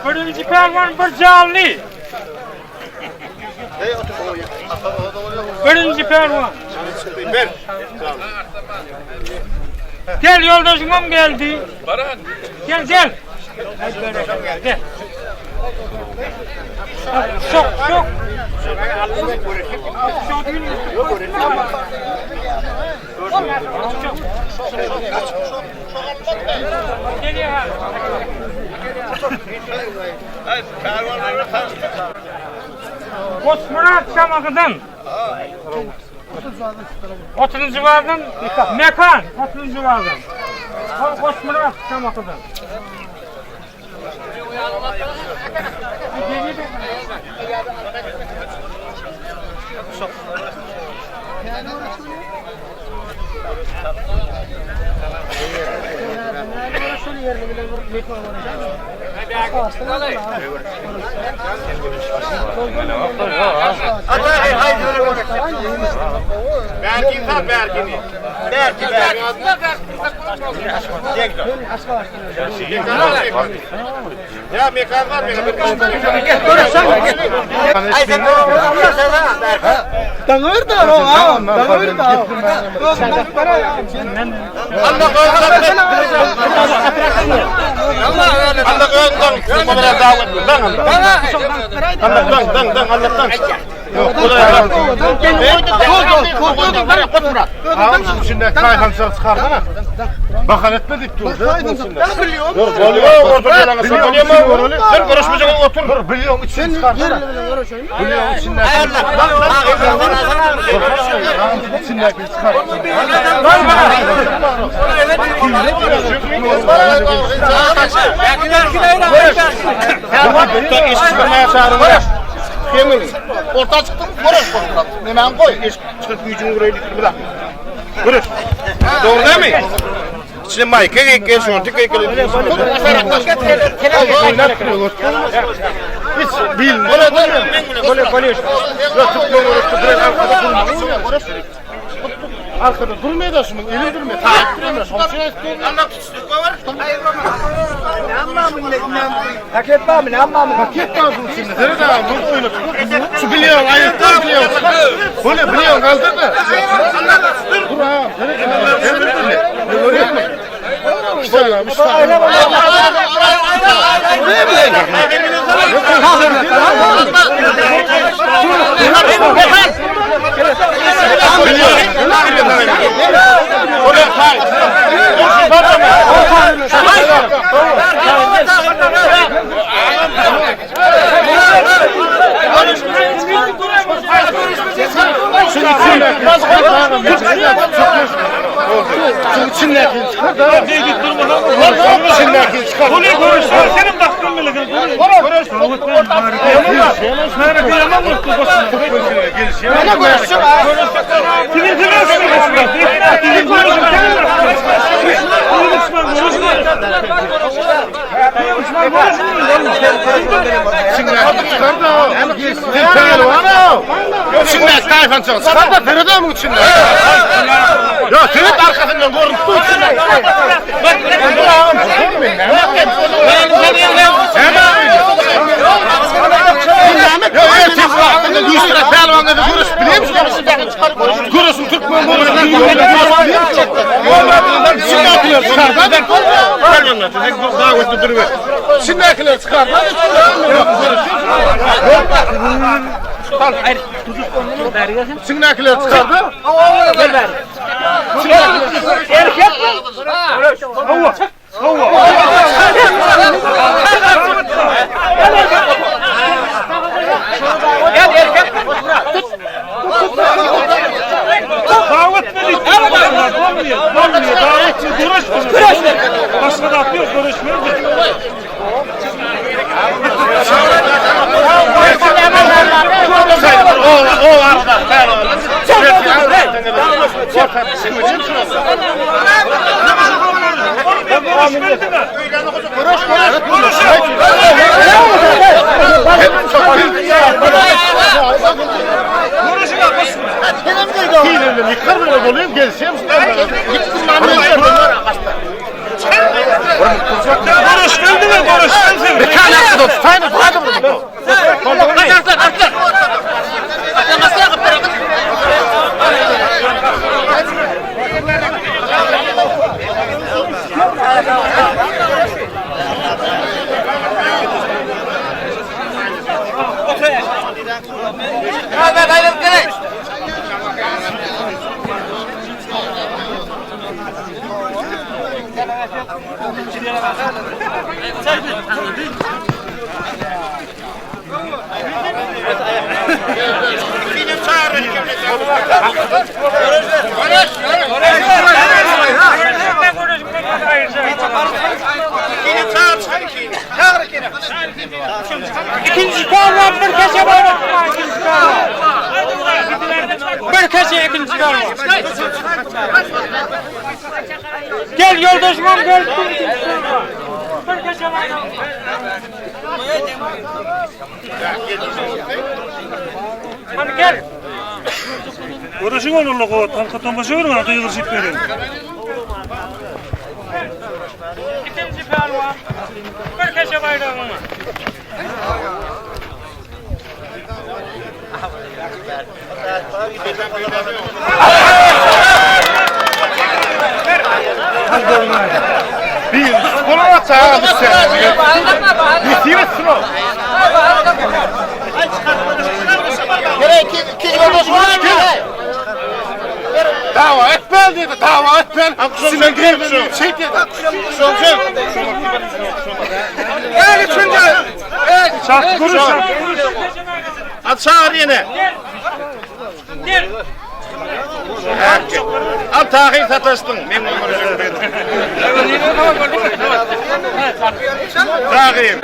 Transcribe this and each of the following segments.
Birinji pälwan bir janly. Birinji pälwan. Gel ýoldaşyňam geldi. Gel gel. Gel. Şok şok. Goçmyrat Şamahydan. Otuzunjy bazdan Mekan, otuzunjy bazdan. Goçmyrat Şamahydan. Berkin sat Berkin'i. Berkin Berkin. Ya mekan var mekan. Allah özünden Allah Allah dan dan Allah'tan. Içinde kayhansa çıkarsana. Bakan etmedik dur. Dur, oluyor, otur yalanı söylüyor. Dur, görüşmeyecek otur. Dur biliyorum içini çıkarsana. Biliyorum içinden. İçindeki çıkar. Orta çıktım, görüş koy. Hemen koy. Çıkıp gücünü buraya getir bırak. Görüş. Doğru değil mi? İçine mayka gel, şortu gel. Hiç bilmiyorum. Böyle böyle. Arkada durmaya da şunun eli durmuyor. Takip durmuyor. Allah tutuştuk var. Paket var mı? Ne anlamı? Paket var bunun içinde. Nerede abi? Bunu oynatıp. Şu biliyorsun, ayıptan biliyorsun. Böyle biliyorsun, kaldır da. Dur ha. Nerede? Ne görüyor musun? İşte abi, işte abi. Şunun içindeki çıkar da. İçindeki çıkar. Bunu görüşsün senin baktın bile. İçindeki çıkar da. Sen pehlivan o. İçindeki tayfan çıkar. Çıkar da Feride mi içinde? Ya Ferit arkasından görüntü içinde. Ya ertesi vaktinde 100 lira pehlivanla da görüş biliyor musun? Görürsün Türkmen görürsün. Şimdikiler çıkar da. Şimdikiler çıkar da. Sal. Içiňdäkileri çykar-da. Gel bäri. Erkek mi? Hawa. Hawa. Gel erkek mi? Davet mi? Olmuyor. Olmuyor. Davetçi görüş. Görüş. Başka da yok. Görüşmüyor. O o arada. Görüşmedi mi? Hileli yıkar böyle olayım gelsem. Görüşmedi mi? Görüşmedi mi? İkinci karvan bir kese bayrak var. İkinci karvan. Bir kese ikinci karvan. Gel yoldaşım gel. İkinci karvan. Bir kese bayrak. Hadi gel. Görüşün onunla kovat. Halka tomaşa verme. Duygusu verin. İkinci karvan. Bir kese bayrağım var. Bir koluna çağır sen. Yetiyorsun o. Dava etmel dedi, dava etmel. Simen girmem şey dedi. Gel üçüncü. Şart kuruş. Şart kuruş. Hadi çağır yine. Gel. Al tahir sataştın. Memnun görüşürüz. Tahir.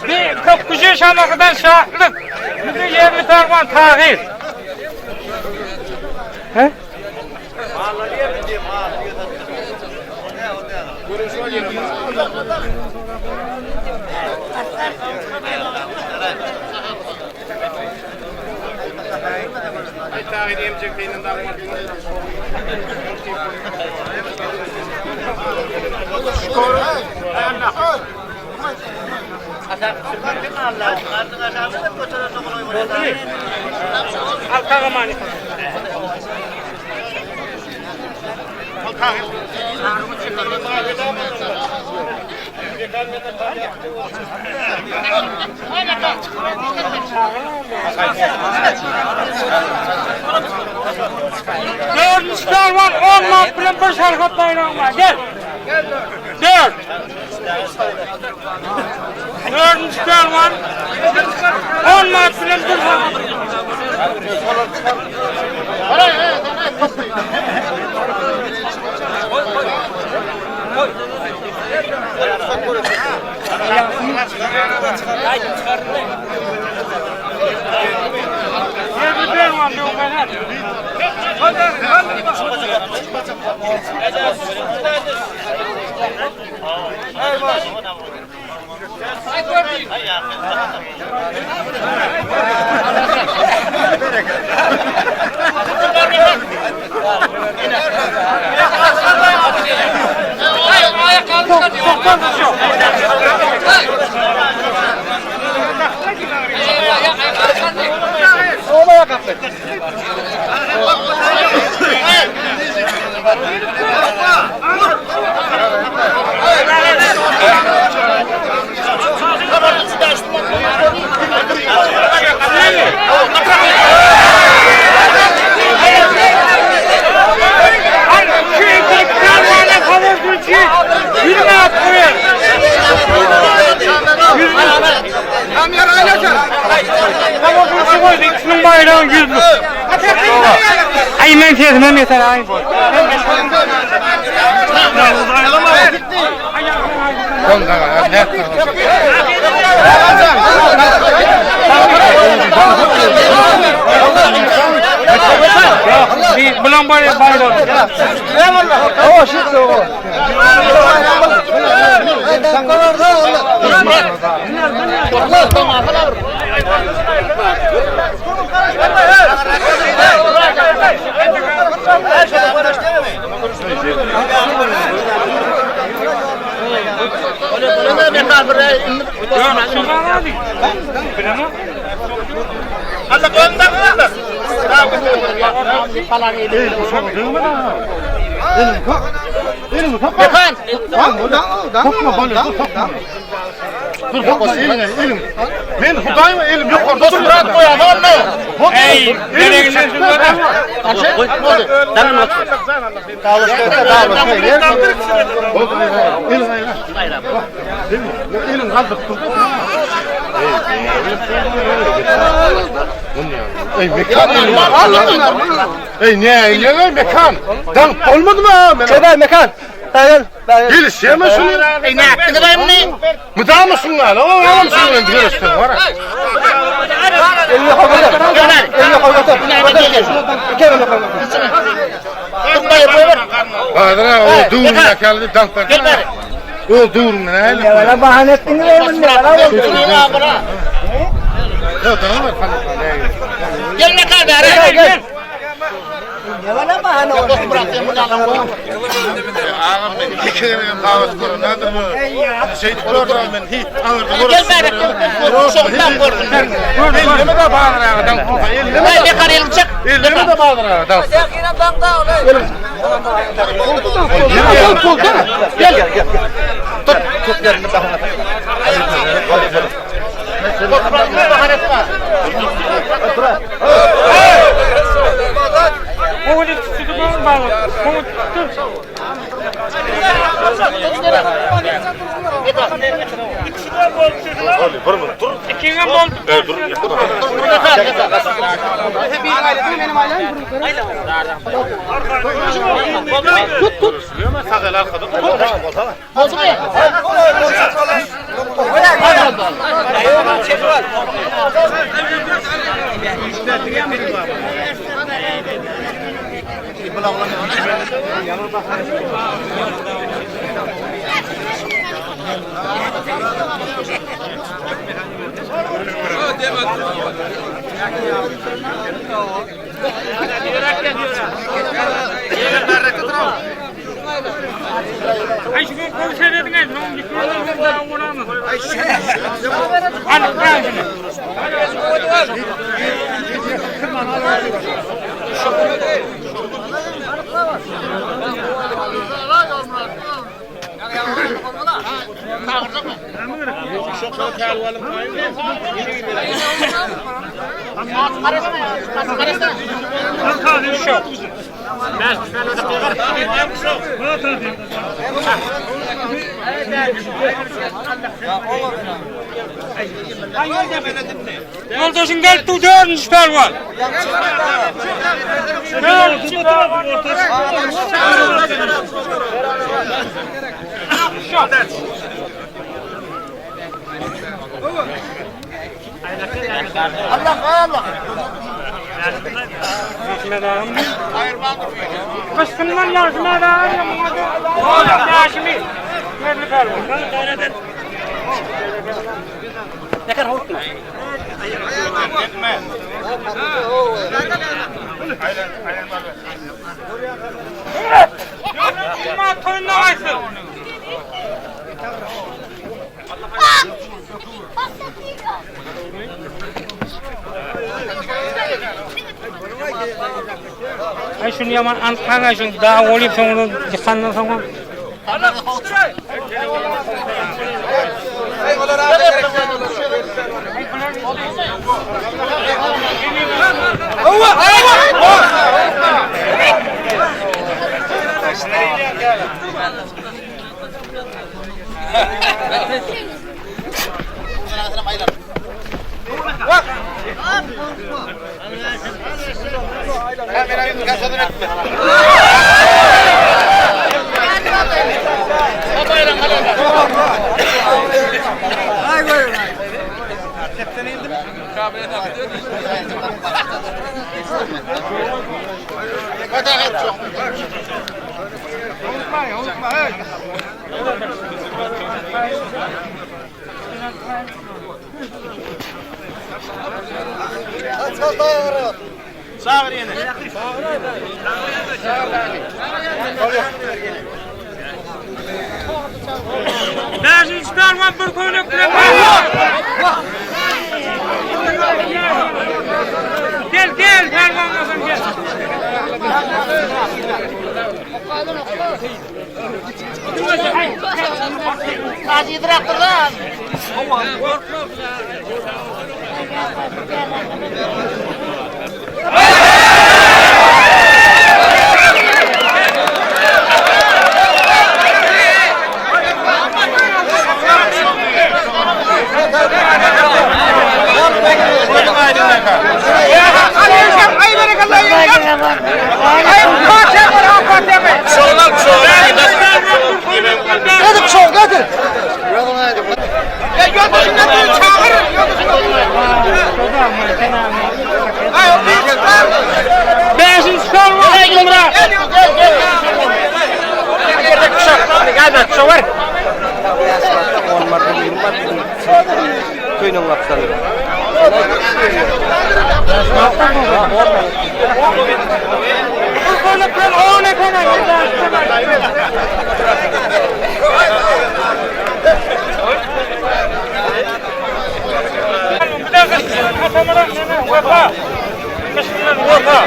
Bir köpkücü şamakıdan şahlık. Bir yerli ferman tahir. He? Tahir yemeyecek peynirden Al kağımani. Dördüncü kervan 10 mat bilen bir şarkı bayrağı var. Gel. Dört. Dördüncü kervan 10 mat bilen bir şarkı. Yerli kervan diyor kadar. Ay men sesime yeter ay. Bulan bayrağı. Dur sokma elini, elini. Men Hudaýym elim ýokarda dur. Ey, gereginden Elin kaldyryp dur. Ey mekan. Ey ne ne mekan. Dan olmadı mı? Şeber mekan. Gel. Gel. Gelişeme şunu. Ey ne yaptın ben Mıda mısın lan? Oğlum şunu görüştün var. Elini koy götür. Elini koy götür. Gel elini koy götür. Bahadır o düğününe geldi danklar. O düğününe ne? Bana bahane ettin mi? Ne bana Ya tamam var falan. Gel gel. Ne bana bahane oldu? Ağam ben iki kere davet kurun. Nedir bu? Şey tutuyor ben hiç ağırdı. Gel bari. Elleme de Bahadır ağa dank. Elleme de. Elleme de Bahadır ağa dank. Gel gel gel. Tut tut yerini bahane. Yoldaşın geldi dördüncü pervan. Dördüncü pervan. Kışkından yarışma da Yaşimi. Yerli pervan. Ne kadar Ay şuny ýaman anyklaň-aý şuny dag bolyp soňra ýykandan soňam. Bäşinji pälwan bir köýnek bilen Gel gel pälwan bolsaň gel. Getir şoň getir. Bäşinji pälwan. Bir köýnek bilen on eken. Wepa. Bismillah wepa.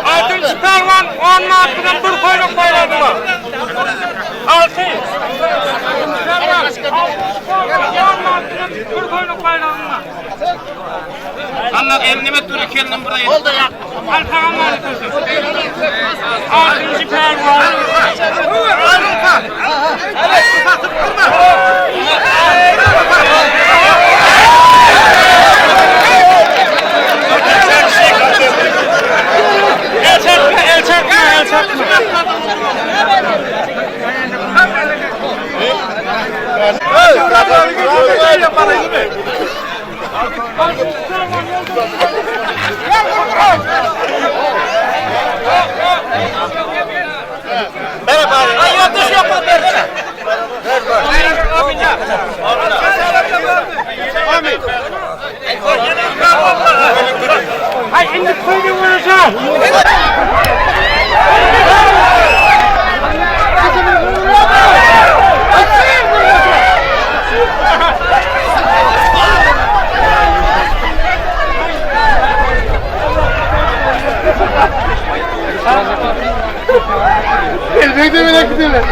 Altynjy pälwan on manat bilen bir köýnek baýragy bar. Alty. Pälwan, altynjy pälwan on manat bilen bir köýnek baýragy bar. Allah elini met dur, iki elini buraya. Al tagam Altynjy pälwan. El çarpma, el çarpma, el çarpma. Ay indi köýnek bolacak. Gelecek de bile gidelim.